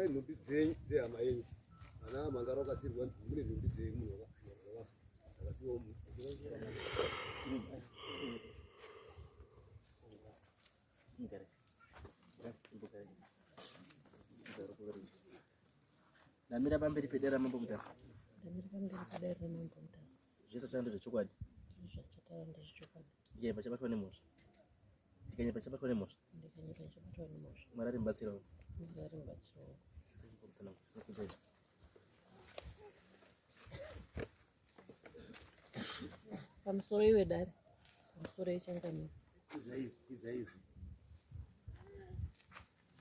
Torai nhumbi dzenyu dzehama yenyu. Ana mangara wakasirwa mune nhumbi dzenyu munhu wakafa. Akasiwa Ndamira pamberi pedare raMambo Mutasa. Ndamira pamberi pedare raMambo Mutasa. Zvese zvachataura ndezvechokwadi. Zvachataura ndezvechokwadi. Ndikanyeba chabatwa nemhosva. Ndikanyeba chabatwa nemhosva. Ndikanyeba chabatwa nemhosva. Mwari ari mubatsiri wangu. Mwari ari mubatsiri wangu. Pamusoro iwe dare. Pamusoro yechangamire.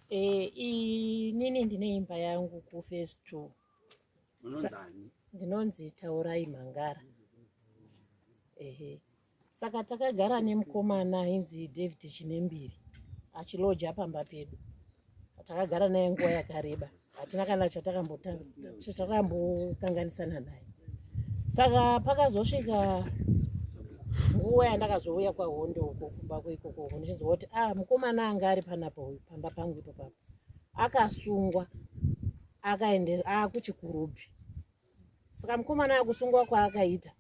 Eh, inini ndine imba yangu kuphase 2. Munonzani? Ndinonzi Taurai Mhangara. Ehe. Saka takagara nemukomana ainzi David Chinembiri achiloja pamba pedu. Takagara naye nguva yakareba. Hatina kana chatakambokanganisana naye. Saka pakazosvika nguva yandakazouya kwaHondo uko kumba kweikoko uko ndichinzwa kuti ah mukomana anga ari panapa uyu pamba pangu ipo papo akasungwa akaende akuchikurubhi. Saka mukomana akusungwa kwaakaita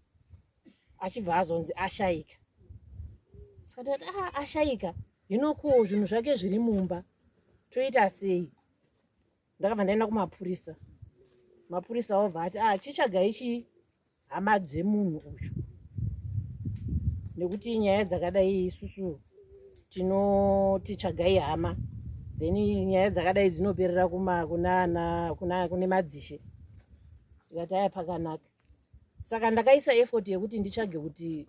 achibva azonzi ashaika. Saka tikati ah ashaika hino ko zvinhu zvake zviri mumba toita sei? Ndakabva ndaenda kumapurisa. Mapurisa obva ati ah chitsvagai chii hama dzemunhu uyu nekuti nyaya dzakadai isusu tinoti tsvagai hama then nyaya dzakadai dzinoperera kuma kunana kuna kune madzishe ndikati aya pakanaka saka ndakaisa effort yekuti nditsvage kuti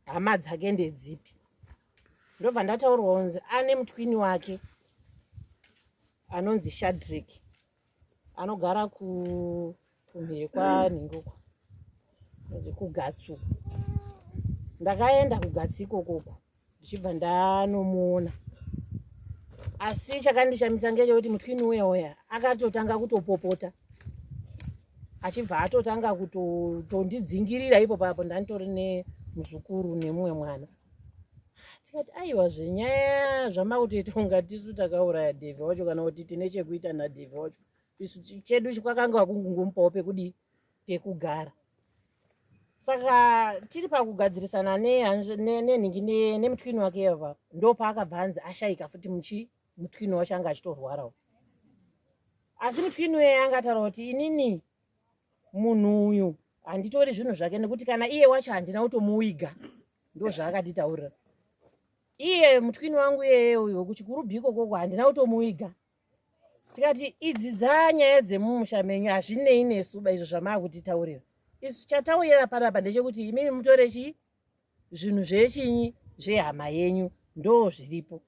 hama dzake ndedzipi ndobva ndataurwa kunzi ane mutwini wake anonzi Shadrick anogara ku kumhiri kwanhingi uko kugatsi uko ndakaenda kugatsi ikokoko ndichibva ndanomuona asi chakandishamisa ngechekuti mutwini uya uya akatotanga kutopopota achibva atotanga kutondidzingirira ipo papo ndanditori nemuzukuru nemumwe mwana tikati aiwa zvenyaya zvamakutoita kunga tisu takauraya dhevhi wacho kana kuti tine chekuita nadhevhi wacho isu chedu kwakanga kungungomupawo pekudii pekugara saka tiri pakugadzirisana nenhingi nemutwini wake ava ndopaakabva anzi ashaika futi muchi mutwini wacho anga achitorwarawo asi mutwini uye anga ataura kuti inini munhu uyu handitori zvinhu zvake nekuti kana iye wacho handina kutomuwiga ndozvaakatitaurira iye mutwini wangu iyeye uyu wekuchikurubhi ikokoko handina kutomuwiga tikati idzi dzanyaya dzemumusha menyu hazvinei nesu ba izvo zvamaakutitaurira isu chatauyira panapa ndechekuti imimi mutore chii zvinhu zvechinyi zvehama yenyu ndo zviripo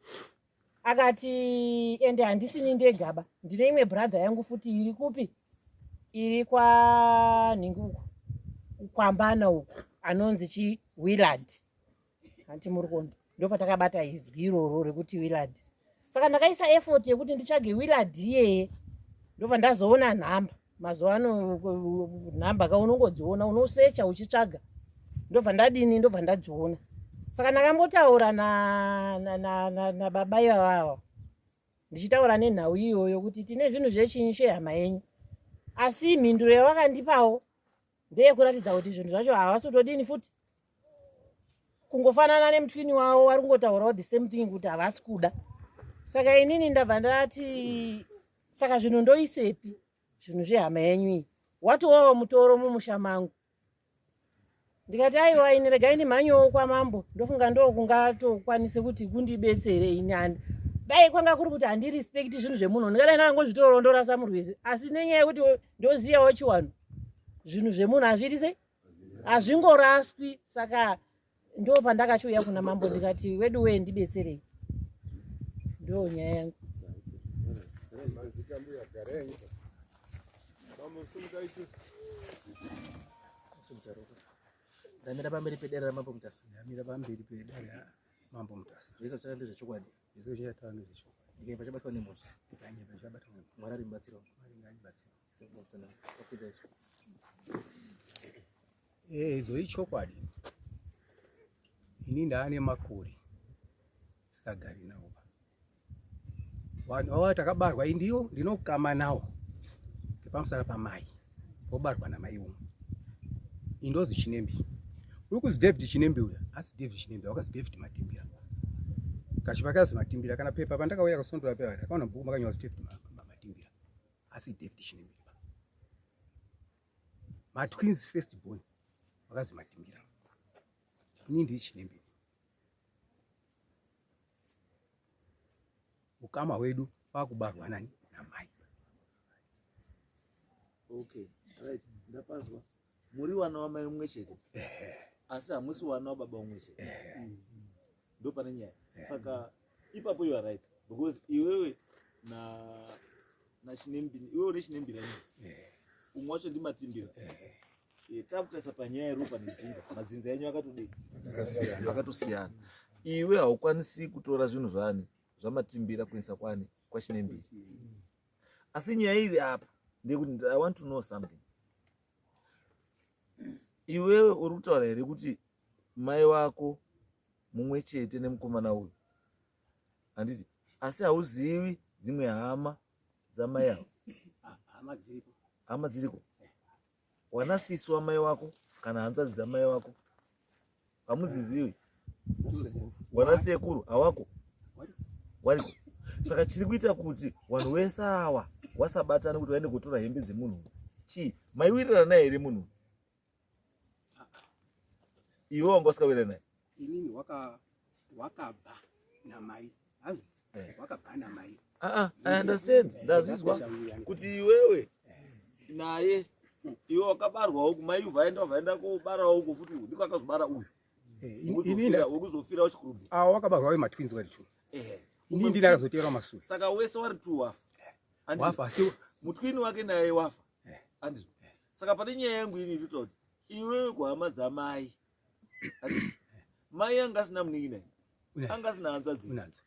akati ende handisini ndegaba ndine imwe brother yangu futi iri kupi iri kwanhingi uku kwambana uku anonzi chi willard hanti muri kuona ndopatakabata izwi iroro rekuti willard saka ndakaisa effort yekuti nditsvage willard iyeye ndobva ndazoona nhamba mazuva ano nhamba ka unongodziona unosecha uchitsvaga ndobva ndadini ndobva ndadziona saka ndakambotaura nababa na, na, na, na ivavava ndichitaura nenhau iyoyo kuti tine zvinhu zvechinyi chehama yenyu asi mhinduro yavakandipawo ndeyekuratidza kuti zvinhu zvacho havasi kutodini futi kungofanana nemutwini wavo vari kungotaurawo the same thing kuti havasi kuda saka inini ndabva ndati saka zvinhu ndoisepi zvinhu zvehama yenyu iyi watowawo mutoro mumusha mangu ndikati aiwa ini regai ndimhanyewo kwamambo ndofunga ndokungatokwanise kuti kundibetsere ini handi dai kwanga kuri kuti handirespekti zvinhu zvemunhu ndingadai ndakangozvitoro ndorasa murwizi asi nenyaya yekuti ndoziyawo chiwanhu zvinhu zvemunhu hazviiti sei hazvingoraswi saka ndo pandakachiuya kuna mambo ndikati wedu wee ndibetserei ndo nyaya yangu Ndamira pamberi pedare ramambo Mutasa. Ndamira pamberi pedare ramambo Mutasa. Zvese zvachataura ndezvechokwadi. Zvese zvachataura ndezvechokwadi. Ndikaipa chabatwa nemhosva. Ndikaipa chabatwa nemhosva. Mwari ari mubatsiri wangu. Mwari ngaandibatsire. Wakwidza izvo. Eh, izvo ichokwadi. Ini ndaane makore sikagari nawo. Vanhu ava takabarwa indiyo ndinokama nawo. Vepamusara pamai vobarwa namai umwe. Indozi Chinembi. Uri kuzi David Chinembi uya, asi David Chinembi wakazi David Matimbira. Kachipa kazi Matimbira kana pepa pandakauya kasondora pepa ndakaona bhuku makanyorwa David Matimbira. Asi David Chinembi. Matwins first born wakazi Matimbira. Ini ndiri Chinembi. Ukama hwedu kwakubarwa nani namai. Okay, right, ndapazwa. Muri wana wamai mumwe chete. Asi hamusi wana wababa mumwe chete. Ndo pane nyaya. Saka ipapo you are right because iwewe na na Chinembiri, iwewe une Chinembira ni. Umwe wacho ndimatimbira. Eh, takutarisa panyaya yeropa nedzinza, madzinza enyu akatodii? Akatosiyana. Iwe haukwanisi kutora zvinhu zvani zvamatimbira kuendesa kwani kwaChinembiri. Asi nyaya iri apa ndeyekuti I want to know something. Iwewe uri kutaura here kuti mai wako mumwe chete nemukomana uyu, handiti? Asi hauzivi dzimwe hama dzamai avo? Hama dziripo. Hama dziriko. Wana sisi wamai wako kana hanzvadzi dzamai wako hamudzizivi? Wana sekuru hawako wariko. Saka chiri kuita kuti vanhu vese awa wasabatana kuti vaende kotora hembe dzemunhu chii? Maiwirirana naye here munhu? Iwe wanga usikawirirana naye? Inini wakabva namai. Hazvo? Wakabva namai. I understand. Ndazvizwa kuti iwewe naye iwe wakabarwawo kumai vaenda vaenda kobarawo uko futi ndiko akazobara uyu. Wekuzofira wechikurubi. Awo wakabarwa wematwins wari two. Inini ndini akazoteera masure. Saka wese wari two wafa. Wafa asi mutwini wake naye wafa. Andizvo. Saka pane nyaya yangu ini iri kuti iwewe kuhama dzamai. Mai anga asina munin'ina. Anga asina hanzvadzi. Unadzo.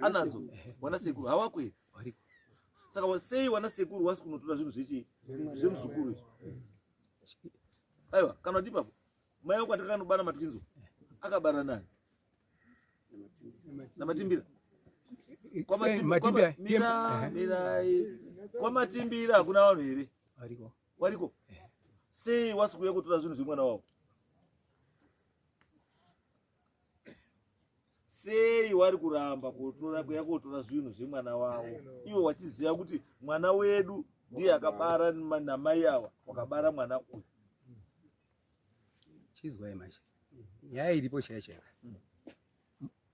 Anadzo. Wana sekuru hawako here? Wariko. Saka sei wana sekuru wasi kunotora zvinhu zvechi zvemuzukuru izvi? Aiwa, kana kuti ipapo mai wako atakakanobara matwinzo akabara nani? Namatimbira. Matimbira. Mirai. Kwamatimbira hakuna vanhu here? Wariko. Wariko. Sei wasi kuuya kutora zvinhu zvemwana wavo? Sei wari kuramba kutora kuya kotora zvinhu zvemwana wavo ivo wachiziva kuti mwana wedu ndiye akabara namai ava wakabara mwana uyu? Chizwai manje nyaya iripo chaiyo chaiyo.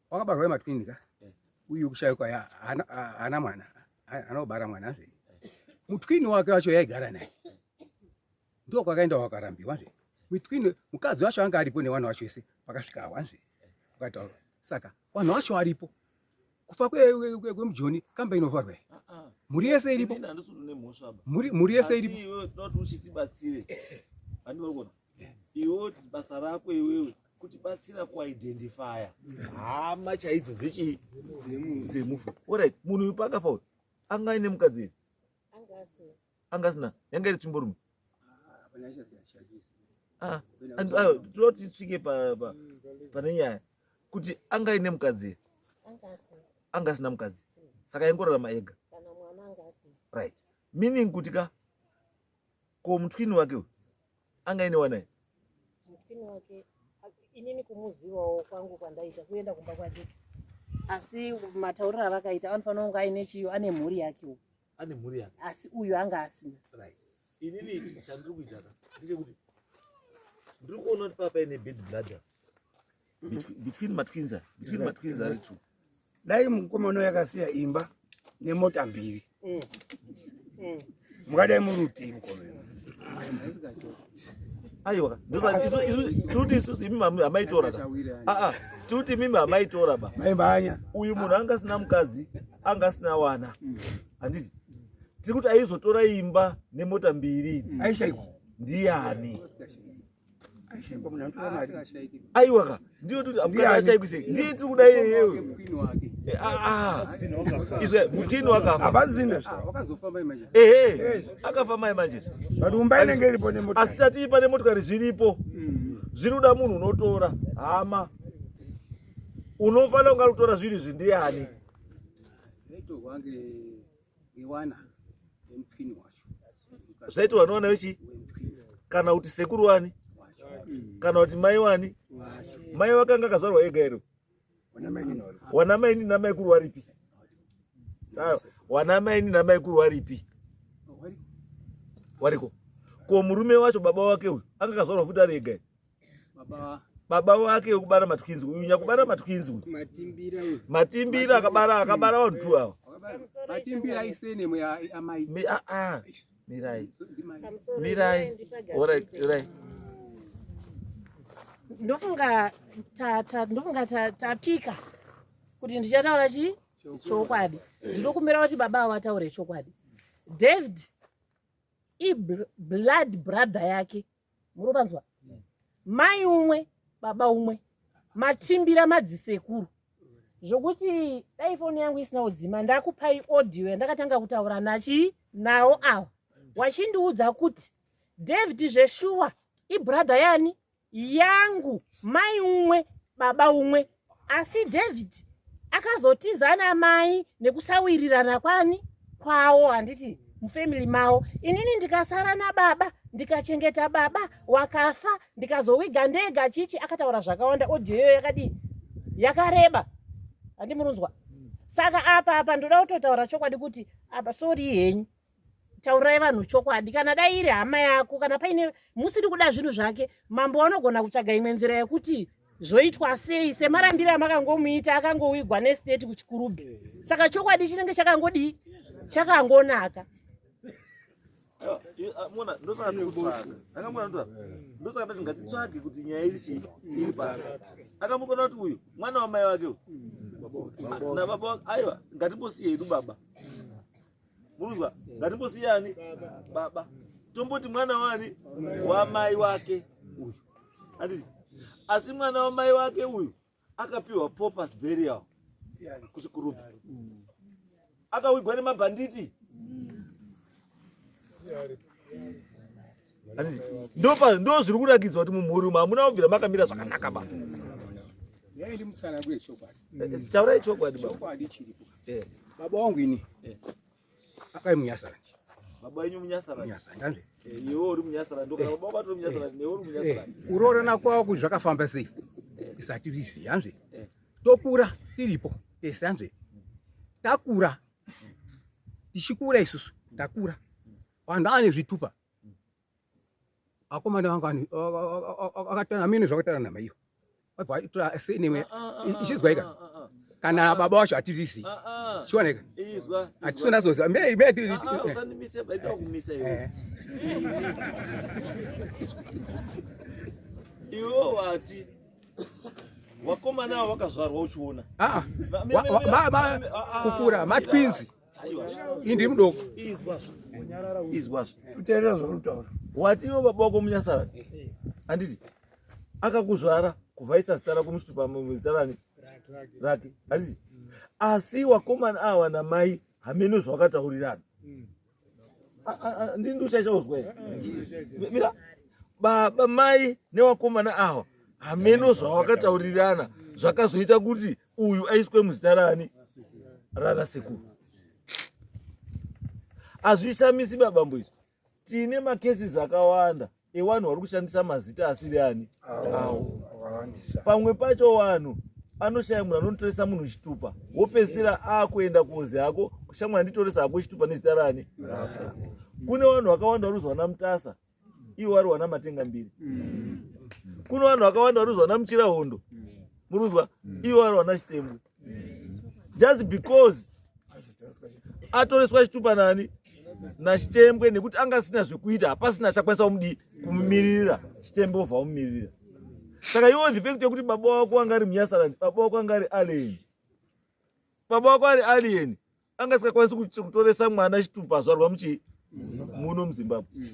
Wakabarwa wematwini ka uyu kushaikwa haana mwana, anobara mwana zve mutwini wake wacho yaigara naye ndo kwakaenda wakarambiwa zve mutwini mukadzi wacho anga aripo nevanhu vacho vese pakasvika awazve vakataura. Saka vanhu vacho aripo kufa kwemujoni kamba inovharwa mhuri yese iripo, mhuri yese iripo. Iwe tinoti uchitibatsire handiona iwe kuti basa rako iwewe kutibatsira kuidentifya hama chaidzo dzechii dzemufu. Alright, munhu uyu paakafa uyu anga aine mukadzi here? Anga asina. Yanga iri tsvimborume. Tinoti tisvike pane nyaya kuti anga aine mukadzi here? Anga asina mukadzi. Saka aingorarama ega. Right. Meaning kuti ka ko mutwini wake uyu anga aine wana here? Mutwini wake inini kumuzivawo kwangu kwandaita kuenda kumba kwake, asi matauriro avakaita anofanira kunge aine chiyo, ane mhuri yakewo. Ane mhuri yake. Asi uyu anga asina. Right. Inini chandiri kuita ka ndechekuti ndiri kuona kuti papa ine bad blood between matwins, between matwins ari two. Dai mukomana uyu akasiya imba nemota mbiri. Mukadai muruti mukomana. Aiwa, tuti isusu imi hamaitora ka. Tuti imi hamaitora ba. Maimhanya. Uyu munhu anga asina mukadzi, anga asina wana. Handiti? Tiri kuti aizotora imba nemota mbiri idzi. Aishaikwa. Ndiani? Aishaikwa munhu anotora mari. Aiwa ka. Ndiyo tuti amukadzi sei. Ndiye tiri kuda iyeyo. Izwe mutwini wakafa. Havazina. Wakazofamba manje. Ehe. Akafa mai manje. But umba inenge iripo nemota. Asi tati pane motokari zviripo. Zviri kuda munhu unotora hama. Unofanira kunga kutora zvinhu izvi ndiani? Zaitorwa ngewana nemutwini wacho. Zvaitwa nevana vechi kana kuti sekuru wani kana kuti mai wani. Mai vakanga akazvarwa ega here? Wana maini namaikuru waripi? Wana maini namaikuru waripi? Wariko. Ko murume wacho baba wake uyu anga akazvarwa futi ari ega here? Baba wake wekubara matwinzi uyu, nyakubara matwinzi uyu, Matimbira uyu. Matimbira akabara vanhu two ava. Matimbira isenemo ya amai. Ah, ah. Mirai. Pamusoro, Mirai. ndipagadzire. Alright, mirai. Ndofunga ndofunga tapika kuti ndichataura chii chokwadi. Ndinokumbira kuti baba avo vataure chokwadi. David iblood brother yake, muri kupanzwa? Mai umwe, baba umwe, Matimbira madzisekuru. Zvokuti dai foni yangu isina kudzima, ndakupai audio yandakatanga kutaura nachi nawo ava, wachindiudza kuti David zveshuwa ibrother yani yangu, mai umwe, baba umwe, asi David akazotiza namai nekusawirirana kwani kwawo, handiti, mufamily mavo. Inini ndikasara nababa, ndikachengeta baba, wakafa, ndikazowiga ndega chichi. Akataura zvakawanda, audio iyoyo yakadii, yakareba, handimurunzwa. Saka apa ndoda kutotaura chokwadi kuti apa, sorry henyu, taurai vanhu chokwadi. Kana dai iri hama yako, kana paine musiri kuda zvinhu zvake, mambo vanogona kutsvaga imwe nzira yekuti zvoitwa sei, semarambiro amakangomuita, akangowigwa nestate kuChikurubhi. Saka chokwadi chinenge chakangodii, chakangonaka. Mona, ndosaka ndikutsvaga akamona ndoa, ndosaka ndati ngatitsvage kuti nyaya iri chii, iri pari. Akamukona kuti uyu mwana wamai wake uyu nababa wake. Aiwa, ngatimbosiye hedu baba, muruzwa, ngatimbosiyani baba, tomboti mwana wani, wamai wake uyu, handiti? Asi mwana wamai wake uyu akapiwa paupers burial kuChikurubi, akawigwa nemabhanditi. Handiti? Ndo zviri kurakidzwa kuti mumhuri umu hamuna kubvira makamira zvakanaka ba. Yai ndimusana kwe chokwadi. Taurai chokwadi, baba. Chokwadi chiripo. Eh. Baba wangu ini akai muNyasarandi. Baba wenyu muNyasarandi? Munyasarandi anzve. Iwe uri muNyasarandi, ndokana baba wako atori muNyasarandi, newe uri muNyasarandi. Kuroorana kwavo kuti zvakafamba sei isati rizivi anzve. Eh. Tokura tiripo tese anzve. Takura tichikura isusu, takura vanhu ane zvitupa. Akomana vangu akatana mine zvakatana namaiyo, vabva vatora seneme ichizwa ika kana baba wacho hatizvizivi. Chioneka. Izwa. Hatisona me me. Usandimise, baida kumisa iwe. Iwe wati wakomana ava vakazvarwa uchiona. Ah, kukura matwins, indi mudoko. Izwazvo, izwazvo. Kuteerera zvauri. Wati iwe baba wako muNyasarani, handiti? Akakuzvara kubvaisa zita rako muchitupa muzita rani, rake, handiti? Asi wakomana ava namai hameno zvawakataurirana. Ndini ndiushaisha kuzwa here? Mira, baba, mai newakomana ava hameno zvawakataurirana zvakazoita kuti uyu aiswe muzita rani, rana sekuru. Hazvishamisi, babambo, izvi. Tine macases akawanda evanhu vari kushandisa mazita asiri ani awo. Wakawandisa. Pamwe pacho vanhu anoshaya munhu anotoresa munhu chitupa, wopedzisira akuenda kuzi hako shamwari, nditoresa hako chitupa nezita rani. Kune vanhu vakawanda vari kuzwa naMutasa, ivo vari wana Matenga mbiri. Kune vanhu vakawanda vari kuzwa naMuchirahondo, murikuzwa, ivo vari wana Chitembwe, just because atoreswa chitupa nani, naChitembwe, nekuti anga asina zvekuita, hapasina achakwanisa kumudii, kumumiririra. Chitembwe obva amumiririra. Saka iwo the fact yekuti baba wako anga ari muNyasarandi, baba wako anga ari alien, baba wako ari alien, anga asingakwanisi kutoresa mwana chitupa azvarwa muchii, muno muZimbabwe.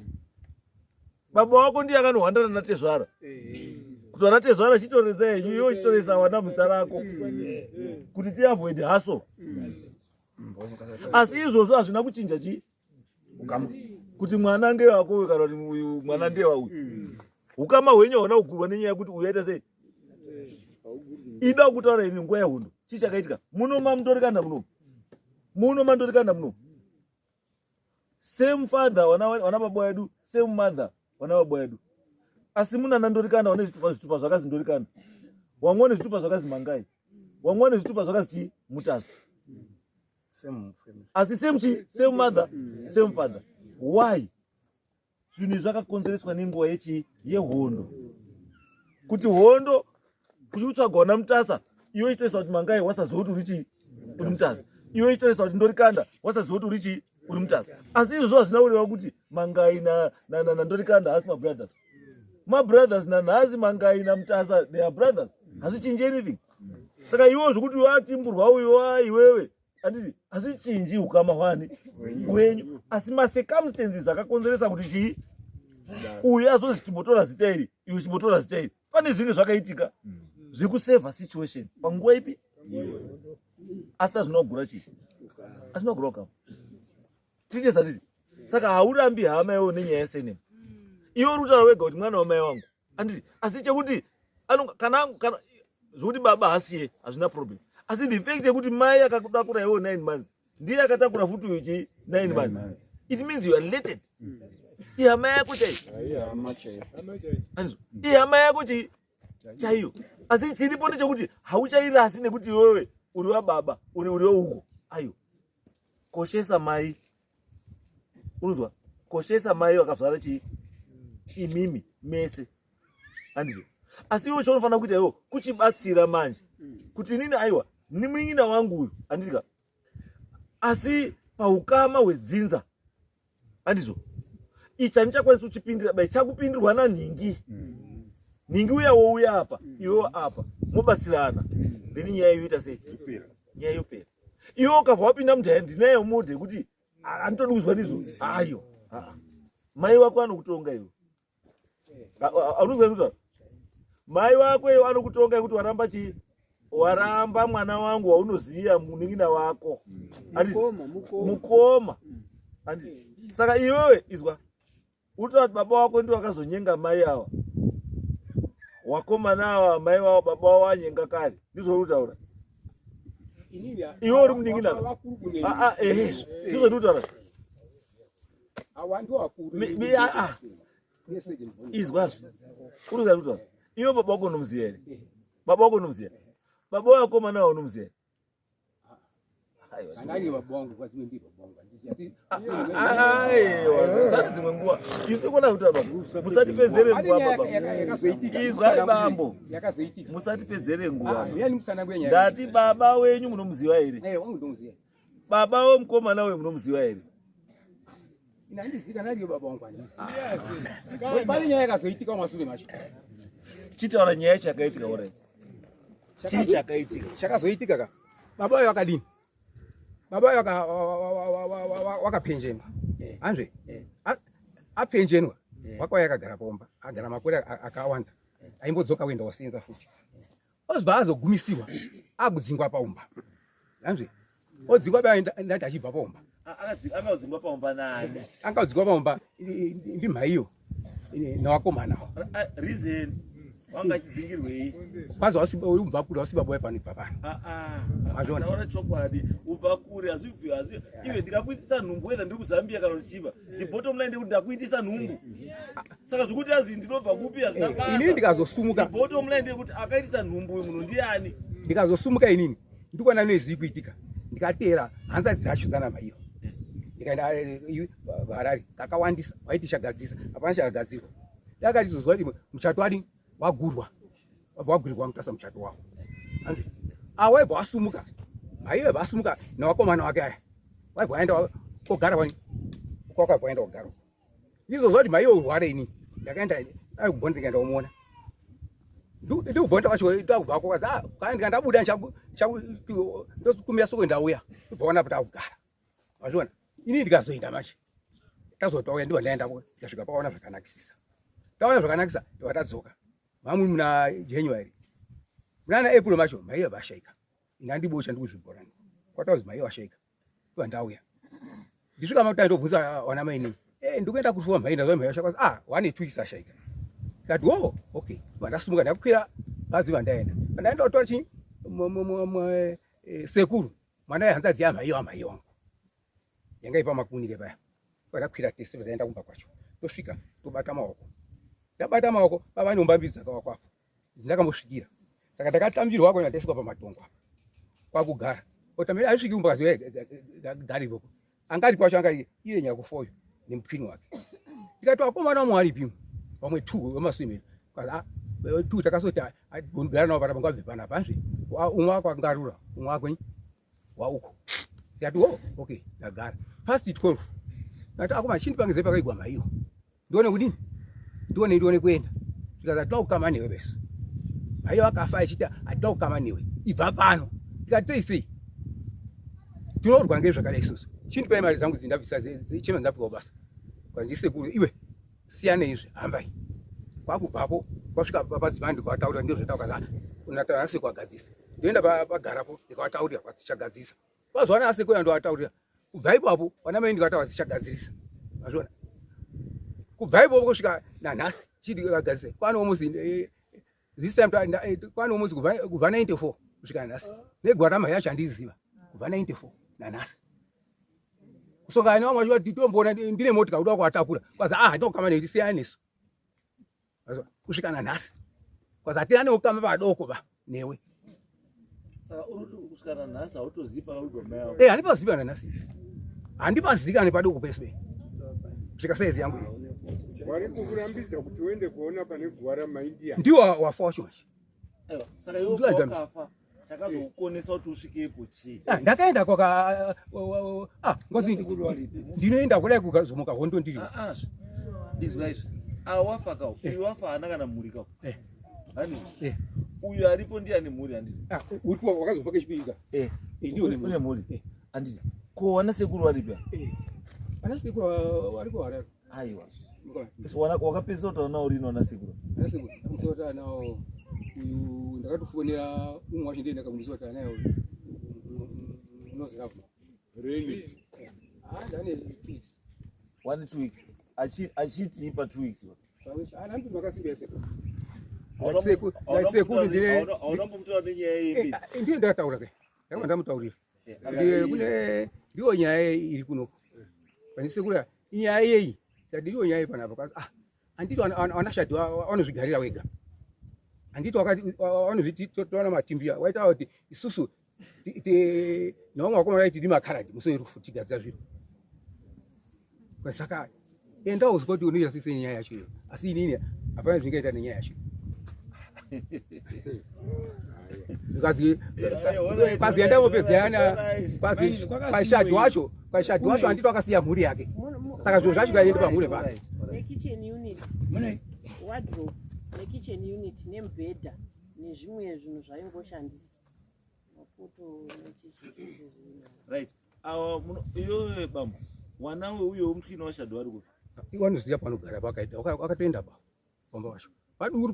Baba wako ndiye akanohwandana natezvara kuti vana tezvara chitoresa henyu, iwe chitoresa wana muzita rako kuti tiavoid hassle. Asi izvozvo hazvina kuchinja chii, kuti mwana ndewako uyu kana kuti uyu mwana ndewauyu. Ukama hwenyu hauna kugurwa nenyaya yekuti uyu aita sei. Ida kutaura ini nguva yehondo chii chakaitika muno, mamutorikanda muno, muno mandorikanda muno. Same father wana baba wedu, same mother wana baba wedu, asi muna nandorikanda wane zvitupa, zvitupa zvakazi ndorikanda, wamwe wane zvitupa zvakazi mangai, wamwe wane zvitupa zvakazi chii, Mutasa. Same family. Asi same chi, same mother, same father. Why? Zvinhu izvi zvakakonzereswa nenguva yechi yehondo, kuti hondo kuti kutsvaga wana Mutasa, iwe ichitoisa kuti Mangai, wasaziva kuti uri chii, uri Mutasa. Iwe ichitoisa kuti Ndorikanda, wasaziva kuti uri chii, uri Mutasa. Asi izvozvo hazvina kureva kuti Mangai naNdorikanda haasi mabrothers. Mabrothers nanhasi, Mangai naMutasa, they are brothers, hazvichinji anything. Saka iwo zvokuti watimburwa uyo wa iwewe, handiti hazvichinji ukama hwani hwenyu, asi macircumstances akakonzeresa kuti chii, uyu azozi chimbotora zita iri, iwe chimbotora zita iri. Pane zvinge zvakaitika zviri kusevha situation panguva ipi, asi hazvina kugura chii, hazvina kugura ukama. Tiite titi, saka haurambi hama iwewe nenyaya yesurname. Iwe uri kutaura wega kuti mwana wamai wangu, handiti? Asi chekuti kana zvokuti baba hasiye, hazvina problem, asi the fact yekuti mai akatakura iwewe 9 months, ndiye akatakura futi uyu chi 9 months, it means you are related. Ihama yako chaiyo. Andizvo? Ihama yako chi chaiyo, asi chiripo ndechekuti hauchairasi nekuti iwewe uri wababa, uri weuko. Aiwa, koshesa mai, unonzwa? Koshesa mai vakazvara chii, imimi mese, handizvo? Asi iwe chaunofanira kuita iwo kuchibatsira manje kuti inini, aiwa, ni munin'ina wangu uyu, handiti? Asi paukama hwedzinza, handizvo, ichi handichakwanisi kuchipindira bai, chakupindirwa nanhingi. Nhingi uya wouya apa, iwewo apa, mobatsirana, then nyaya yoita sei? Nyaya yopera. Iwe ukabva wapinda mudhaya, ndinayo modhe yekuti handitodi kuzwa ndizvo. Ayo, mai wako anokutonga iwe. Unozwa ndikutaura? Mai wako iwe anokutonga yekuti waramba chii, waramba mwana wangu waunoziya, munin'ina wako. Handiti? Mukoma, mukoma. Mukoma, handiti? Saka iwewe izwa, utoda kuti baba wako ndiwo akazonyenga mai ava, wakomana ava, mai vavo baba wavo anyenga kare, ndizvo uri kutaura iwe uri munin'ina? Vakuru kune Ah, ah, ehe, ndizvo ndiri kutaura. Awa ndo vakuru. Ah, ah. Izwazvo uri kutaura iwe, baba wako unomuziya here? Baba wako unomuziya? Baba wakomana ava unomuziya here? Aiwa. Andani baba wangu kwazimwe ndi baba wangu handisi, asi Aiwa, musati dzimwe nguva isu kona kuti baba, musatipedzere Pane nguva nyaya baba. yakazoitika. Izwai bambo. Yakazoitika. Musatipedzere nguva. Ah, yani musanangure nyaya. Ndati baba wenyu munomuziva here? Eh, wangu ndomuziya. Baba wemukomana uyu munomuziva here? Ina handizii kana ariyo baba wangu, handisi. Pane nyaya yakazoitika mumashure macho. Chitaura nyaya chakaitika orai, chii chakaitika? Chakazoitika ka, baba vayo vakadini? Baba vayo wakapenjenwa, anzve apenjenwa, wakauya akagara pomba, agara makore akawanda, aimbodzoka kuenda wasenza futi, ozobva azogumisirwa akudzingwa paumba, anzve odzingwa baba, ndati achibva paumba. Akadzingwa paumba nani? Angadzingwa paumba ndimhaiyo nawakomana. Reason wanga achidzingirwei? Kwanza ubva kure, wasi baba pano, ibva pano. Mazviona? Taura chokwadi, ubva kure hazvibvi hazvi. Iwe ndikakuitisa nhumbu, whether ndiri kuZambia kana kuchiva, the bottom line ndekuti ndakuitisa nhumbu. Saka zvikuti azi ndinobva kupi hazvina basa. Inini ndikazosumuka The bottom line ndekuti akaitisa nhumbu uyu munhu ndiani? Ndikazosumuka inini, ndikuona nezviri kuitika, ndikateera hanzadzi dzacho dzana maiyo, ndikaenda Harare kakawandisa, waiti chagadzirisa, hapana chakagadzirwa. Ndakatizozwa kuti muchato wadi wagurwa, wabva wagurirwa Mutasa muchato wavo. Awa waibva wasumuka, maiyo aibva asumuka newakomana wake aya, waibva waenda kogara wani kwakabva waenda kogara. Ndizozwa kuti maiyo urware, ini ndakaenda aikubonda, ndikaenda kumuona, ndikubonda kwacho takubva kwazi, ah, kana ndikandabuda ndokumira soko, ndauya kubvaona patakugara, mazviona? Ini ndikazoenda manje, tazotauya, ndibva ndaendako, ndikasvika paona zvakanakisisa, taona zvakanakisa, ndibva tadzoka mamwe muna January, munana April macho maiyo vashaika. Ndandibosha ndikuzvibhorani kwatauzi maiyo vashaika, ndibva ndauya, ndisvika makuti ndobvunza wana mainini, eh, ndikuenda kusuwa mhai, ndazwa mhai vashaika, ah, wane 2 weeks ashaika. Ndikati, oh, okay. Ndasumuka, ndakwira bhazi, vandaenda, vandaenda kutora chi sekuru mwana yehanzadzi yamhai wamhai wangu yanga ipa makunike paya. Takakwira tese taenda kumba kwacho. Tosvika tobata maoko. Tabata maoko pava neumba mbiri dzakavakwa apo. Ndakambosvikira. Saka ndakatambirwa kona ndaisvika pamatongo apa. Kwakugara. Otambira aisviki kumba kazi gari ikoko. Angari kwacho anga iye nyakufoyo nemupini wake. Ndikati vakomana vamwe varipi? Vamwe two vemaswimiro. Kazi ah two takasoti gara navo panapa ngabve panapa hanzvi. Umwe wako angarura, umwe wako wauko. Ndikati oh okay ndagara. Past 12. Ndati akoma chindipangidze pakaigwa maiyo. Ndione kudini? Ndione ndione kuenda. Ndikati hatina kukama newe bese. Maiyo akafa achiti hatina kukama newe. Ibva pano. Ndikati sei sei? Tinorwa ngezvakadai isusu. Chindipai mari dzangu dzindabvisa chema ndapiwa basa. Kwanzi sekuru iwe siyana izvi hambai. Kwakubvapo kwasvika padzimai ndikavataurira ndizvo zvataura unataura nasi kwagadzisa. Ndoenda pagarapo ndikavataurira kwasichagadzisa. Pazuva nasi kuya ndovataurira. Kubva ipapo vana mai ndikataura sichagadzirisa. Mazviona? Kubva ipapo kusvika nanhasi chidi kagadzirisa. Kwano almost this time kwano almost kubva 94 kusvika nanhasi. Negwarama yacho handiziva. Kubva 94 nanhasi. Kusongana nevamwe vacho vati tomboona ndine motika kuda kuvatakura. Kwazi ah ndokama nekuti siyana nesu. Kusvika nanhasi. Kwazi hatina neukama padoko ba newe. Saka uri kuti kusvika nanhasi hautozivi pakawigwa mai ako. Eh handipazivi nanhasi. Handipazikani padoko pese. Kusvika saizi yangu iyi. Wari kukurambidza kuti uende kuona pane guva ramaindia. Ndiwo wafa wacho manje. Aiwa, saka iwe Ndiwo Adams. wakafa chakazokukonesa kuti usvikepo chii? Ah, ndakaenda kwaka ah ngozi ndinoenda kudai kukazomuka hondo ndiri. Ah, ah, izwa izvi. Ah, wafa ka uyu wafa haana kana mhuri ka. Handiti? Uyu aripo ndiye ane mhuri handiti? Ah, uri kuwa wakazofa kechipiri ka. Ndiwo Une nemhuri. mhuri. Handiti? Ko wana sekuru varipi apa? Ana sekuru vari kuHarare. Aiwa. So wakapedzisa kutaura nawo rini wana sekuru? Ana sekuru ndakamusiya nawo uyu ndakatofonera umwe wacho ndiye ndakamusiya kuti anaye uyu. Unozi Love. Rini. Ah, ndane 2 weeks. 1 2 weeks. Achiti pa 2 weeks. Ana mtu makasimbia sekuru. Hauna Sekuru, sekuru ndine hauna kumutaura nenyaya yembidzi. Ndiyo ndakataura ke. Ndakanga ndamutaurira. Ndiye kune ndiyo nyaya iri kunoko. Pane sekuru inyaya yeyi. Tati ndiyo nyaya panapa kazi ah anditi anashadi vanozvigarira wega. Anditi wakati vanozviti toona matimbia waita kuti isusu nevamwe vakomana vaiti makaradi musi werufu tigadzira zviro. Saka enda uzwe kuti unoita sei nenyaya yacho iyo. Asi inini hapana zvingaita nenyaya yacho. Because kwazi enda mopedzerana kwazi kwashadhi wacho kwashadhi wacho anditi wakasiya mhuri yake. Saka zviro zvacho kaende pamhuri pake. Nekitchen unit, Mune wardrobe, nekitchen unit nemubhedha nezvimwe zvinhu zvaingoshandisa. Mapoto nechichi zvese zvino. Right. Awa muno iyoyo bambo. Wana uyo wemutwini washadhi wari kupi? Wanoziva panogara pakaita wakatoenda pa pamba pacho. Paduru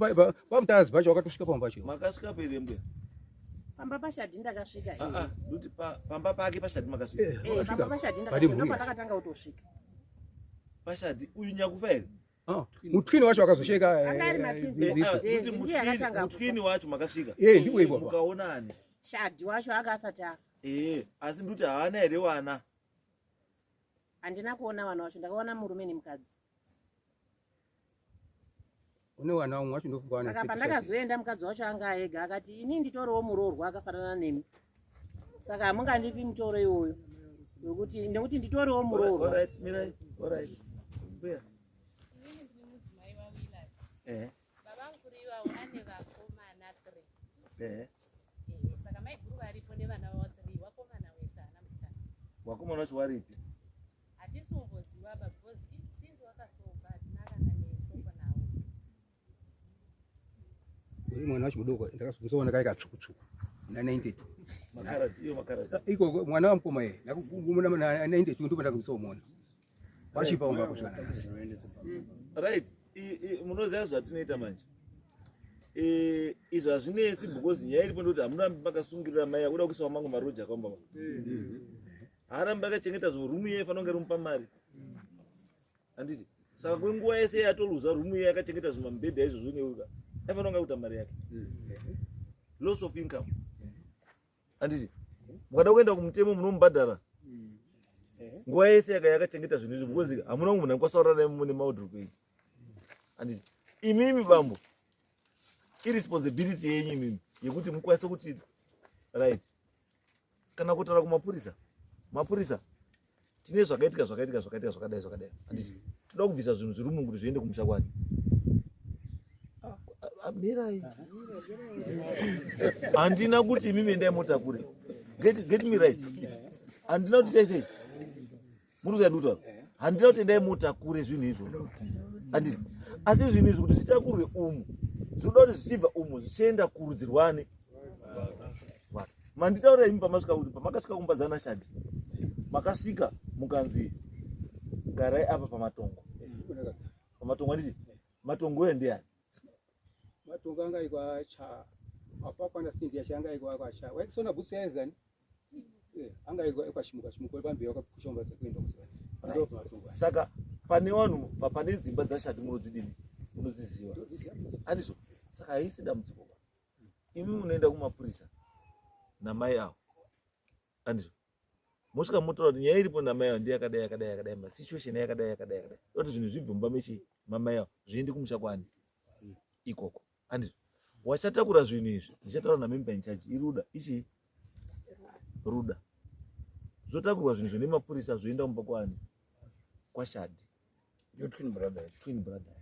pamutazi pacho wakatosvika pamba pacho. Makasvika pere mbuya? Pamba pashadhi ndakasvika. Ah ah, nduti pamba pake pashadhi makasvika. Pamba pashadhi Pane ndakasvika mhuri ndopandakatanga kutosvika. Pashadhi uyu nyakufa here? Ah, mutwini wacho wakazosheka. Anga ari matwins. Nduti Ndiye akatanga mutwini wacho makasvika. Ndiwo ipapo. Mukaona ani? Shadhi wacho anga asati afa. Asi nduti haana here wana? Handina kuona vana vacho, ndakaona murume nemukadzi. Une wana umwe wacho ndofunga wana. Saka pandakazoenda mukadzi wacho anga ega akati ini nditoriwo muroorwa akafanana nemi. Saka hamungandipi mutoro iwoyo. Wekuti nekuti nditoriwo muroorwa. Alright, mirai. Alright. Mbuya. Inini ndini mudzimai waWillard. Baba mukuru ivavo ane vakomana 3. Saka maiguru varipo nevana vavo 3, vakomana wese haana musikana. Vakomana vacho varipi? Hatisi kumboziva ba because since wakasofa hatina kana nesoko navo. Uri mwana wacho mudoko ndakazomuona kai katsvuku-tsvuku na 92. Makarati, iyo makarati. Iko mwana wamukoma iye ndakugumuna na 92 ndipo ndakamusomuona. Wachipa umba kusvika nanhasi. Right. Munoziva zvatinoita manje. Izvi hazvinetsi because nyaya iripo ndekuti hamurambi makasungirira mai akuda kuisa mangu maroja akaomba. Haarambi akachengeta zvo rumu iye ifanira kunge rimupa mari. Handiti? Saka kwenguva yese yatoluza rumu iye akachengeta zvimamubhedha izvozvo neuka. Aifanira kunge akuita mari yake. Loss of income. Handiti? Mukada kuenda kumutemo munomubhadhara. Nguva yese yaka yakachengeta zvinhu izvi because hamuna munhu anokwanisa kurara naye mune maodrop enyu. Handiti imimi bambo iresponsibility yenyu imimi yekuti mukwanise kuti right kana kutaura kumapurisa mapurisa tine zvakaitika zvakaitika zvakaitika zvakadai zvakadai handiti toda kubvisa zvinhu zviri umu kuti zviende kumusha kwake ah, ah, mirai handina kuti imimi endai motakure get me right handina kuti chai sei muri kuya ndikutaura handina kuti endai motakure zvinhu izvo handiti asi zvinhu izvi kuti zvitakurwe umu zvinoda kuti zvichibva umu zvichienda kurudzi rwani manditaurira imi pamasvika kuti pamakasvika kumba dzana shadi makasvika mukanzi garai apa pamatongo pamatongo anditi matongo uyo ndeyani matongo anga aikwa cha apa kwana sindi yacho anga aikwa kwa cha waisona bhutsu yaizani eh, anga aikwa kwa chimuka chimuka pamberi wakakushomba dzekuenda kusana saka pane vanhu pane dzimba dzashadi munodzidini munodziziva andizvo saka haisi dambudziko imi munoenda kumapurisa namai avo andizvo mosvika motaura kuti nyaya iripo namai avo ndiyakadai yakadai yakadai masituation yakadai yakadai yakadai oti zvinhu zvibve mumba mechi mamai avo zviende kumusha kwani ikoko andizvo wachatakura zvinhu izvi ndichataura namember in charge iruda ichi ruda zvotakurwa zvinhu zvine mapurisa zvoenda kumba kwani kwashadi Your twin brother. Twin brother.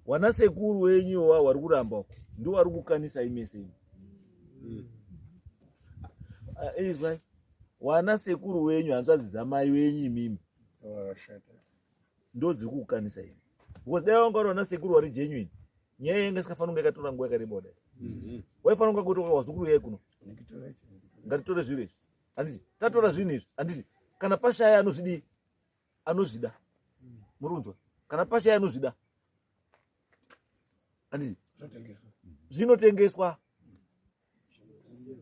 Wana sekuru wenyu wa wari kuramba uko. Ndiwo wari kukanisa imese imi. Ah, izwai. Wana sekuru wenyu hanzvadzi dzamai wenyu imimi. Wakashata. Ndo dziri kukukanisa imi. Because dai wanga uri wana sekuru wari genuine. Nyaya yanga isikafanira kunge yakatora nguva yakareba kudai. Waifanira kunge kutoka wazukuru yai kuno. Ngatitore zviro izvi. Handiti tatora zvinhu izvi. Handiti kana pashaya anozvidii? Anozvida muri kunzwa kana pashaya anozvida handiti zvinotengeswa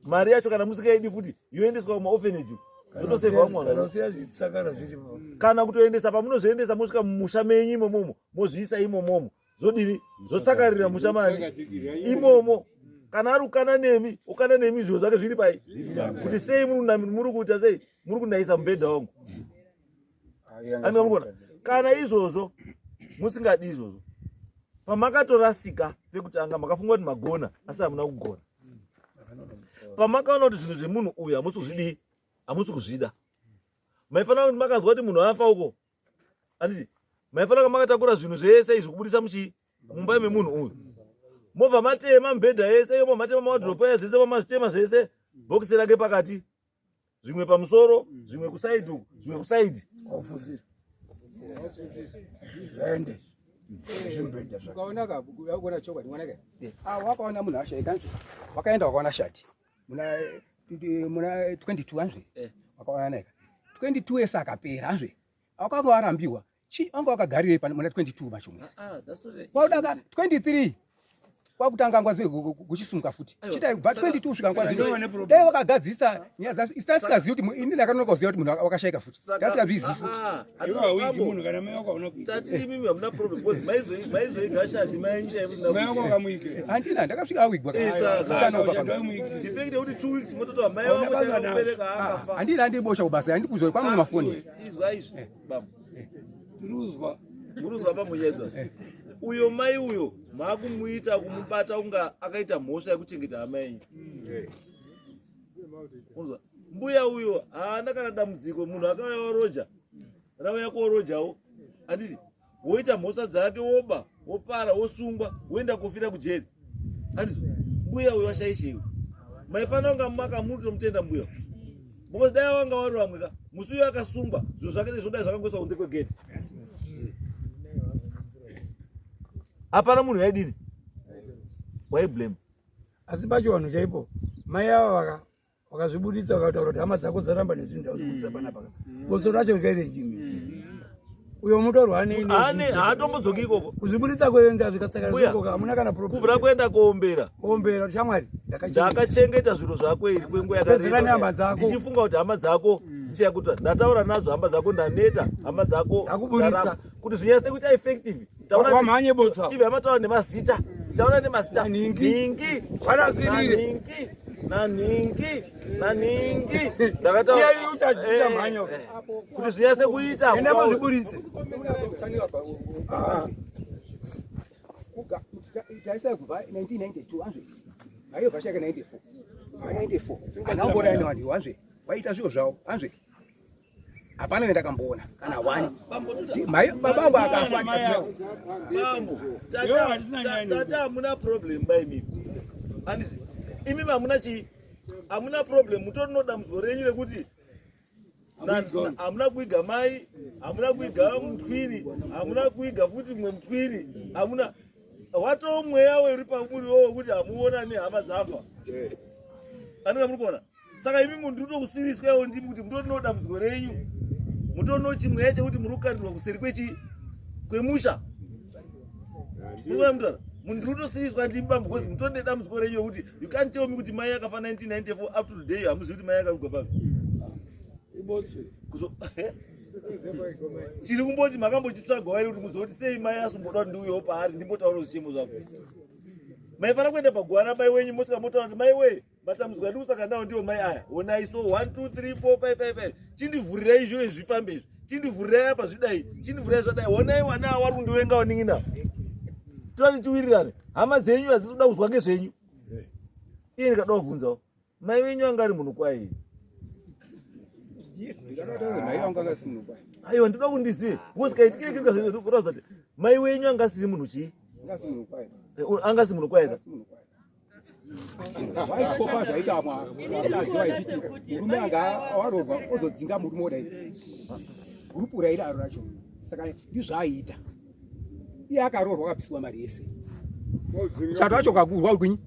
mari yacho kana musikaidi futi yoendeswa kumaorphanage zotosevha vamwe kana kutoendesa pamunozviendesa mosvika mumusha menyu imomomo mozviisa imomomo zvodini zotsakarira musha mani imomo kana ari kukana nemi ukana nemi zviro zvake zviri pai kuti sei muri kuita sei muri kunayisa mubhedha wangu andingamukona kana izvozvo musingadi izvozvo pamakatorasika pekutanga makafunga kuti magona asi hamuna kugona pamakaona kuti zvinhu zvemunhu uyu hamusi kuzvidii hamusi kuzvida maifanira kuti makanzwa kuti munhu afa uko anditi maifanira kunge makatakura zvinhu zvese izvi kubudisa muchii mumba memunhu uyu mobva matema mubhedha yese iyo matema mawadropo aya zvese mamazvitema zvese bhokisi rake pakati zvimwe pamusoro zvimwe kusaidi uku zvimwe kusaidi zvaende zvimbhedha ukaona ka ukaona chokwadi mwanake ah wakaona munhu ashaika wakaenda wakaona shati muna muna 22 anzve eh. wakaona naika 22 yese akapera anzve akanga arambiwa chi anga wakagarirei pane muna 22 macho mwezi ah, ah, kwauda ka 23 kwakutanga ngwazi kuchisumuka futi chitai kubva 22 kusvika ngwazi dai wakagadzirisa nyaya dzacho isu tasikazivi kuti ini ndakanonoka kuziva kuti munhu wakashaika futi tasikazvizivi futi ah, handina ndakasvika awigwa handina handibosha kubasa handikuzwa kwamwe mafoni Ruzwa. Muruzwa pamunyedzwa. Eh. Uyo mai uyo maakumuita kumubata kunga akaita mhosva yekuchengeta hama yenyu. Eh. Unzwa. Mbuya uyo haana kana dambudziko munhu akauya waroja. Rauya korojawo. Handiti woita mhosva dzake woba, wopara, wosungwa, woenda kofira kujeri. Handiti mbuya uyo ashaishewe. Maifanira kunga makamutomutenda mbuya. Because dai wanga wari vamwe ka musi uyo akasungwa zviro zvake nezvodai zvakangoiswa kunze kwegate. Hapana munhu yaidini waiblame. Asi pachivanhu chaipo mai ava vaka wakazvibuditsa wakataura kuti hama dzako dzaramba nezvinhu ndazvibuditsa panapa ka goso racho rikaite njimi uyo mutorwa ane haatombodzoki ikoko kuzvibuditsa kuenda zvikatsaka ikoko hamuna kana problem kubvira kuenda kuombera kuombera shamwari ndakachengeta zviro zvako iri kwenguva yakareba hama dzako ndichifunga kuti hama dzako mm. dzichakuta ndataura nadzo hama dzako ndaneta hama dzako ndakuburitsa kuti zvinyatse kuita effective taura mhanye botsa tibva mataura nemazita taura nemazita ningi kwarasirire ningi Nanhingi nanhingi ndakataura kuti zvinyatse kuita. Enda muzviburitse. Taisai kubva 1992 anzve maiyo bvashaka 94 94 anambona ine vanhu anzve waita zviro zvavo anzve hapana vendakamboona kana one baba angu akafa. Bambo, tata, hamuna problem ba imimi. Handisi imimi hamuna chii, hamuna problem. Mutorino dambudziko renyu rekuti hamuna kuiga mai, hamuna kuiga mutwini, hamuna kuiga futi mumwe mutwini, hamuna watoo mweya weri pamuri wo wekuti hamuona nehama dzafa. Anenge muri kuona. Saka imi munhu ndiri iwo ndimi kuti mutorino dambudziko renyu, mutorino chimweya chekuti muri kukandirwa kuseri kwechi kwemusha. Munoona mutaura munhu ndiri kutosiriswa ndimi bambo, because mutori nedambudziko renyu rekuti you can't tell me kuti mai akafa 1994, up to today hamuzivi kuti mai akavigwa papi. Chiri kumboti makambochitsvaga wairi kuti muzoti sei mai asomboda kuti ndiuyewo paari ndimbotaura zvichemo zvako. Maifana kuenda paguva ramai wenyu, mosvika motaura kuti mai wee, matambudziko andiri kusangana nawo ndiwo mai aya, onai. So 1 2 3 4 5 5 5, chindivhurirai zviro izvi zvifambe izvi, chindivhurirai apa zvidai, chindivhurirai zvadai, onai wana awa vari kundivenga wanin'ina. Toda tichiwirirane. Hama dzenyu hadzisi kuda kuzwa ngezvenyu. Iye ndikada kubvunzawo, mai venyu anga ari munhu kwai? Mai vangu anga asiri munhu kwaye. Aiwa, ndoda kundizive because kaitikire kiri kazvokuratidza kuti mai wenyu anga asiri munhu chii? Anga asiri munhu kwaye. Anga asi munhu kwaye ka? Anga asiri munhu kwaye. Waikopa zvaita mukadzi waichiti murume anga waroorwa ozodzinga murume wodai gurupu rairaro racho. Saka ndizvaaiita. Iye akaroorwa akapiswa mari yese, muchato wacho ukagurwa kwinyi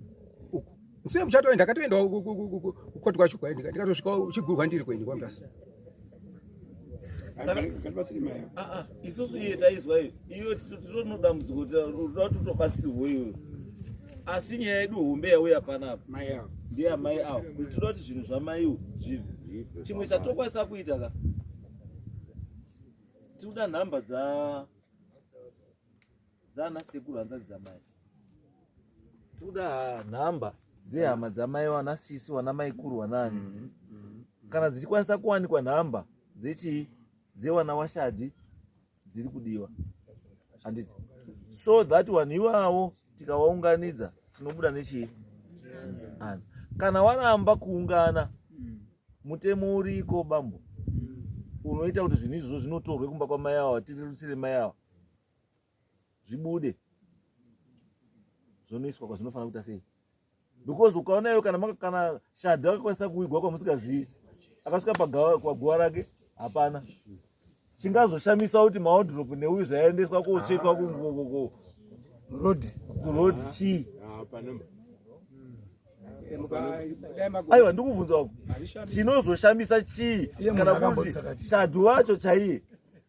uku. Musure muchato ndakatoenda kukoti kwacho kwaye, ndikatosvika uchigurwa ndiri kwenyu kwamutasa. Ah, ah, isusu iye taizwa iyo iyo titorino dambudziko, toda kuti tobatsirwe iyoyo. Asi nyaya yedu hombe yauya panapa ndeyamai avo, kuti toda kuti zvinhu zvamaiwo zvibve. Chimwe chatokwanisa kuita ka, tinoda nhamba dzaana sekuru, hanzvadzi dzamai. Tinoda nhamba dzehama dzamai, wana sisi, wana maikuru, wanani, kana dzichikwanisa kuwanikwa. Nhamba dzechii, dzewana washadhi dziri kudiwa, handiti? So that vanhu ivavo tikawaunganidza tinobuda nechii anza. Kana waramba kuungana, mutemo uriko bambo unoita kuti zvinhu izvozvo zvinotorwe kumba kwamai ava, tirerutsire mai ava, zvibude zvonoiswa kwazvinofanira kuita sei. Because ukaona iwe kana kana shadhi akakwanisa kuwigwa kwamusingazivi, akasvika paguva rake hapana chingazoshamisa kuti mawardrobe neuyu zvaendeswa kochekwa road. Kuroad chii? Aiwa, ndikubvunza wako, chinozoshamisa chii? Iye munhu Kana kuti akambotsakati. shadhi wacho chaiye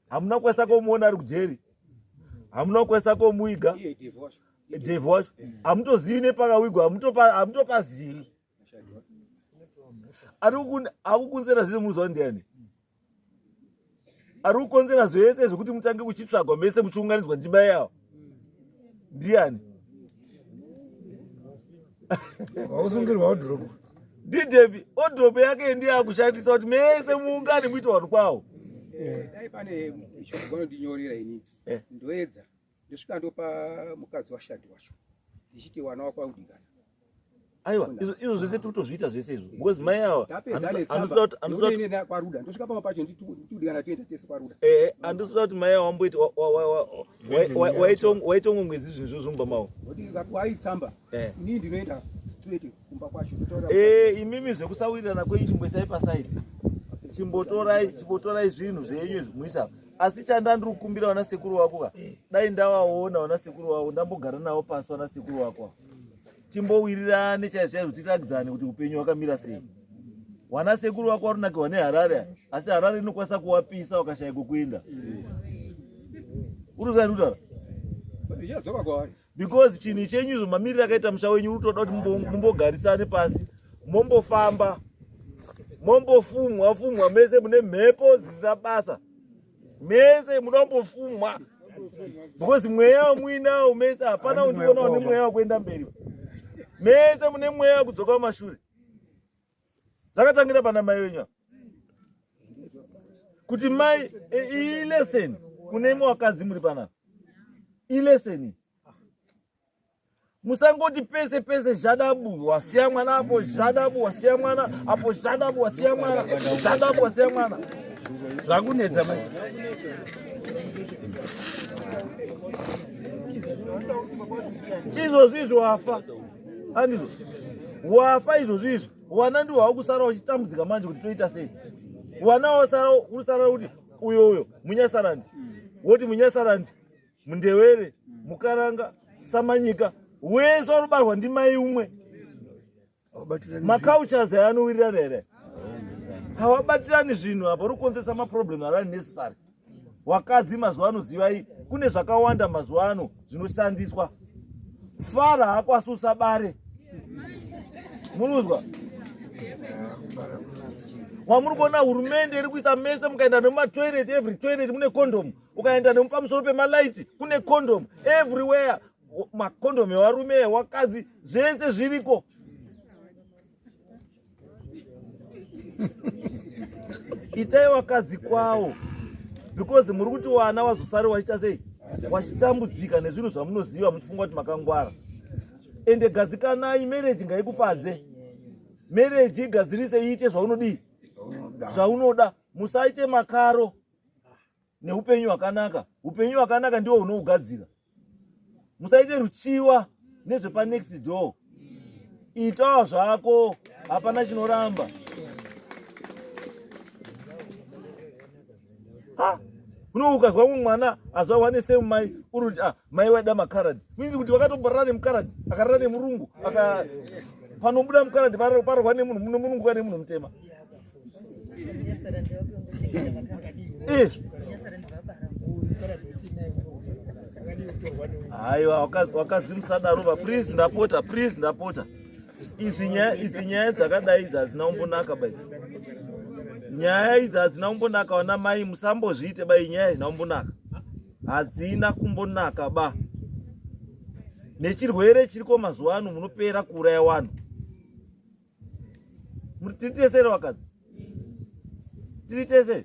hamuna kukwanisa komuona ari kujeri, hamuna kukwanisa komuiga. Iye Dave wacho. Dave wacho hamutozivi nepakawigwa, hamutopazivi. Ari kukonzera zvese muzuva ndiani? Ari kukonzera zvese zvekuti mutange kuchitsvagwa mese muchiunganidzwa ndimai avo ndiani? Wakusungirwa wardrobe. NdiDavi. Wardrobe yake ndiye akushandisa kuti mese muungane muite vanhu kwawo. Dai pane shoko vanondinyorera inini, ndoedza ndosvika ndopa mukadzi washadhi wacho ndichiti wana wako audikana. Aiwa, izvo zvese tiri kutozviita zvese izvo because mai ava Tapedza handisi kuda netsamba kuti kwaruda, ndosvika pamwe pacho nditiudikana, toenda tese kwaruda. Handisi kuda kuti mai ava wamboiti waitongomwedzi zvinhu izvozvo mumba mavo. Nokuti ikapiwa aitsamba, inini ndinoenda straight kumba kwacho ndotaura. Imimi zvekusawirirana kwenyu chimboisai paside, chimbotorai zvinhu zvenyu izvi muisa. Asi chanda ndiri kukumbira vana sekuru wako ka, dai ndavaona vana sekuru wako, ndambogara navo pasi vana sekuru wako ava. Timbowirirane chaizvo chaizvo, tirakidzane kuti upenyu hwakamira sei. Wana sekuru wako warunakirwa neHarare, asi Harare inokwanisa kuwapisa wakashaya kwekuenda. Uri kutaura Zvichadzoka kwavari. Because chinhu chenyu izvo, mamiriro akaita musha wenyu, uri kutoda kuti mumbogarisane pasi, mombofamba, mombofumwa fumwa mese. Mune mhepo dzisina basa mese, muda kumbofumwa because mweya wamuinawo mese hapana undiona une mweya wekuenda mberi. Mese mune mweya wekudzoka kumashure. Zvakatangira pana mai wenyu apa. Kuti mai iyi lesson kune imwe wakadzi muri panapa. Ilesson. Musangoti pese pese zhadabu wasiya mwana apo zhadabu wasiya mwana apo zhadabu wasiya mwana zhadabu wasiya mwana. Zvakunetsa manje. Izvozvi izvo wafa. Andizvo. Wafa izvozvi izvo. Wana ndiwo wakusara uchitambudzika manje kuti toita sei. Wana wasara usara kuti uyo uyo munyasarandi. Woti munyasarandi mundewere mukaranga samanyika wese warubarwa ndimai umwe. Macultures aya anowirirana here? Hawabatirani zvinhu apa uri kukonzeresa maproblem ari unnecessary. Wakadzi mazuva ano zivai kune zvakawanda mazuva ano zvinoshandiswa. Fara hako asi usabare. Munozwa? Wamuri kuona hurumende iri kuisa mese mukaenda nemumatoilet, every toilet mune condom. Ukaenda nemupamusoro pemalights kune condom everywhere. Macondom evarume ewakadzi zvese zviriko. Itai wakadzi kwawo because muri kuti wana wazosare wachiita sei wachitambudzika nezvinhu zvamunoziva muchifunga kuti makangwara. Ende gadzikanai, marriage ngaikufadze, marriage igadzirise iite zvaunodii zvaunoda. Musaite makaro neupenyu hwakanaka. Upenyu hwakanaka ndiwo hunougadzira. Musaite ruchiwa nezvepa next door. Itawo zvako, hapana chinoramba. Ha, uno ukazwa mumwe mwana azvarwa nesame mai uri kuti ah, mai waida makaradi means kuti vakatomborara nemukaradi akarara nemurungu aka panobuda mukaradi pararwa nemunhu murungu kana nemunhu mutema. Izvi. Haiwa, wakadzi musadaro ba, please ndapota, please ndapota. Idzi nyaya dzakadai idzi hadzina kumbonaka ba idzi. Nyaya idzi hadzina kumbonaka vana mai, musambozviite ba, nyaya hadzina kumbonaka. Hadzina kumbonaka ba. Nechirwere chiriko mazuva ano munopera kuuraya vanhu. Tiri tese here vakadzi? Tiri tese?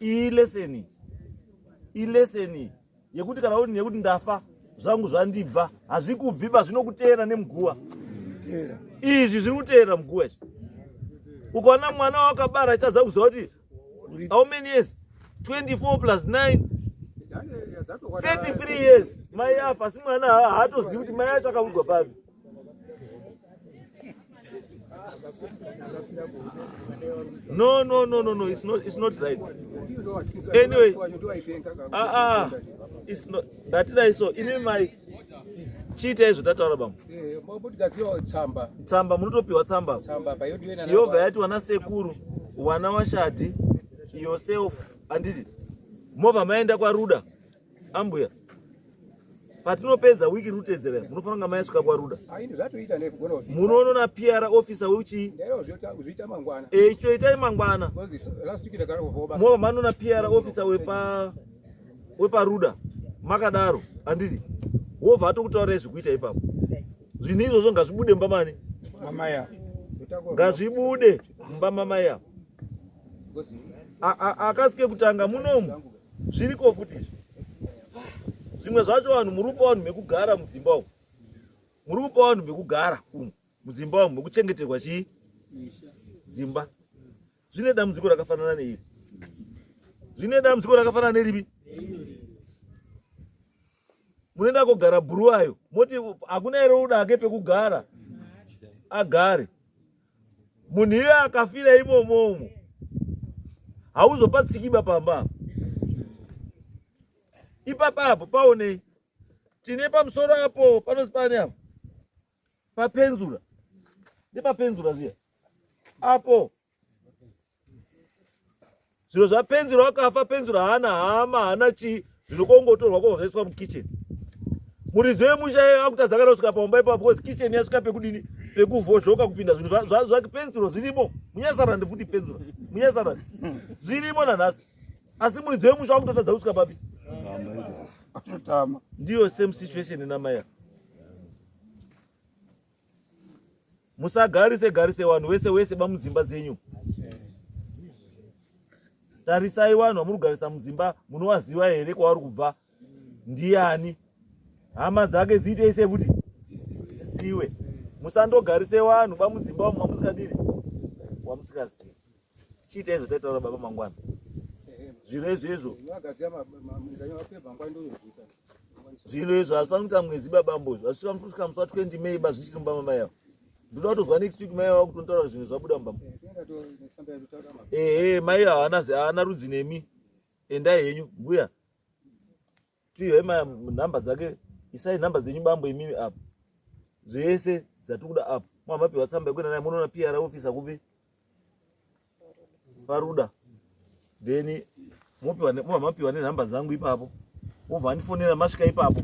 Iyi lesson. Iyi lesson yekuti kana uri nekuti ndafa zvangu zvandibva hazvikubvi ba, zvinokuteera nemuguva. Izvi zviri kuteera muguva izvi. Ukaona mwana wakabara achitadza kuziva kuti how many years? 24 plus 9 33 years mai afa, asi mwana haatozivi kuti mai acho akavigwa papi. No, no, no, no, no, it's not, it's not right. Anyway, it's not. Ndatidai so, imi mai chiitai izvo tataura bambo. Tsamba munotopiwa tsamba. Yobva yati wana sekuru, wana washadi, yourself, anditi. Mobva maenda kwaRuda. Ambuya. Patinopedza wiki rutedzera munofanira kunge maisvika kwaRuda. Munoona PR officer weuchii? Icho itai mangwana. Mobva manoona PR officer wepaRuda makadaro handiti? Wobva atokutaurirai zvekuita ipapo. Zvinhu izvozvo ngazvibude mumba mani? Ngazvibude mumba mamai avo. Akasike kutanga munomu zviriko futi izvi. Zvimwe zvacho vanhu muri kupa vanhu mekugara mudzimba umu. Muri kupa vanhu mekugara umu mudzimba umu mekuchengeterwa chii? Dzimba. Zvine dambudziko rakafanana neiri. Zvine dambudziko rakafanana neripi? Munoenda kogara bhuruwayo moti hakuna here udake pekugara agare. Munhu iye akafira imomo umo hauzopatsikiba pamba ipapa apo paonei tine pamusoro apo panozi pane apo papenzura ndepapenzura zviya apo zviro zvapenzura wakafa penzura haana hama haana chii zvinokongotorwa kobva zvaiswa mukitchen. Muridzi wemusha iye akutadza kana kusvika paumba ipapo because kitchen yasvika pekudini pekuvhozhoka kupinda zvinhu zvapenzura zvirimo munyasarandi futi penzura munyasarandi zvirimo nanhasi asi muridzi wemusha akutotadza kusvika papi ndiyo same situation namai. Musagarise garise vanhu wese wese bamudzimba dzenyu. Tarisai vanhu vamuri kugarisa mudzimba, munovaziva here kwavari kubva? Ndiani? Hama dzake dziitei sei futi? Dziziwe. Musandogarise vanhu bamudzimba umu wamusikadini? Wamusikazivi. Chiitai zvataitaura baba mangwana. Zviro izvezvo. Zviro izvo hazvifaniri kuita mwedzi babambo izvo. Hazvisvika kusvika musi wa 20 May ba zvichiri mumba mamai avo. Ndoda kutozwa next week mai avo kutontaura zvinhu zvabuda mumba. Ehe mai haana haana rudzi nemi. Endai henyu mbuya. Pihwai nhamba dzake, isai nhamba dzenyu bambo imimi apo. Zvese dzatikuda apo. Mwa mapiwa tsamba yekuenda naye munoona PR officer kupi? Paruda. Then mopiwa mwa mapiwa nenhamba dzangu ipapo. Mobva andifonera masvika ipapo.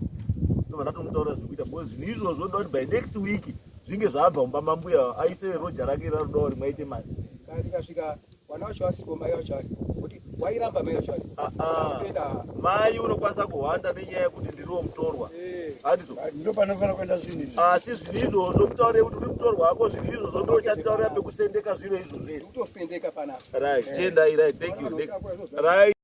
Ndobva ndatomutaura zvekuita because zvinhu izvozvo ndoda kuti by next week zvinge zvabva mumba mambuya aise roja rake raruda kuti mwaite mari. Kana tikasvika Wana wacho asipo mai wacho ari kuti wairamba mai wacho ari. Ah, ah. Mai unokwanisa kuhwanda nenyaya yekuti ndiriwo mutorwa. Eh. Handizo. Ndo panofanira kuenda zvinhu izvi. Asi zvinhu izvozvo mutaure kuti uri mutorwa wako zvinhu izvozvo ndo uchatitaurira pekusendeka zviro izvozvo. Kutofendeka panapa. Right. Eh. Tendai right. Thank you. Next. Right.